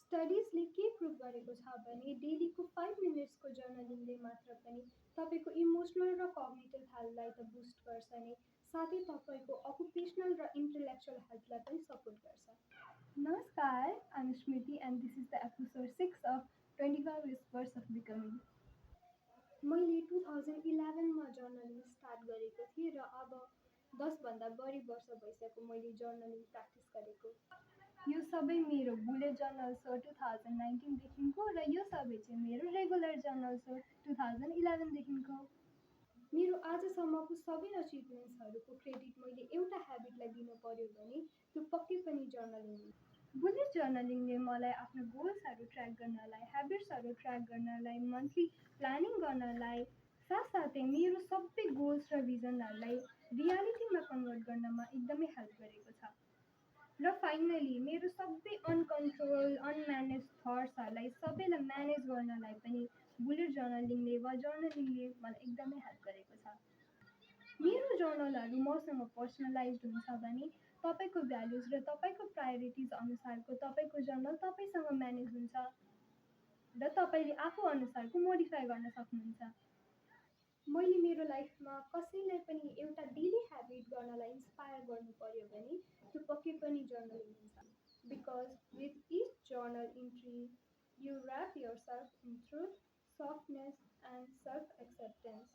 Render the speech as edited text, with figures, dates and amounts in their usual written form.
स्टडिजले के प्रुभ गरेको छ भने डेलीको 5 मिनट्सको जर्नलिङले मात्र पनि तपाईँको इमोसनल र कग्निटिभ हेल्थलाई त बुस्ट गर्छ नै, साथै तपाईँको अकुपेसनल र इन्टेलेक्चुअल हेल्थलाई पनि सपोर्ट गर्छ। नमस्कार, I'm Smriti and this is the episode 6 of 25 Whispers of Becoming. मैले 2011मा जर्नलिङ स्टार्ट गरेको थिएँ र अब 10भन्दा बढी वर्ष भइसक्यो मैले जर्नलिङ प्र्याक्टिस गरेको। यो सबै मेरो बुलेट जर्नल्स हो 2019देखिको र यो सबै चाहिँ मेरो रेगुलर जर्नल्स हो 2011देखिको। मेरो आजसम्मको सबै अचिभमेन्ट्सहरूको क्रेडिट मैले एउटा ह्याबिटलाई दिनु पर्यो भने त्यो पक्कै पनि जर्नलिङ हो। बुलेट जर्नलिङले मलाई आफ्नो गोल्सहरू ट्र्याक गर्नलाई, ह्याबिट्सहरू ट्र्याक गर्नलाई, मन्थली प्लानिङ गर्नलाई, साथसाथै मेरो सबै गोल्स र भिजनहरूलाई रियालिटीमा कन्भर्ट गर्नमा एकदमै हेल्प गरेको छ। र फाइनली मेरो सबै अनकन्ट्रोल अनम्यानेज थट्सहरूलाई सबैलाई म्यानेज गर्नलाई पनि बुलेट जर्नलिङले वा जर्नलिङले मलाई एकदमै हेल्प गरेको छ। मेरो जर्नलहरू मसँग पर्सनलाइज हुन्छ भने तपाईँको भ्यालुज र तपाईँको प्रायोरिटिज अनुसारको तपाईँको जर्नल तपाईँसँग म्यानेज हुन्छ र तपाईँले आफू अनुसारको मोडिफाई गर्न सक्नुहुन्छ। मैले मेरो लाइफमा कसैलाई पनि एउटा डेली ह्याबिट गर्नलाई इन्सपायर गर्नु पर्यो भने त्यो पक्कै पनि जर्नलिङ हुन्छ। Because with each journal entry you rap your self in truth, softness and self acceptance.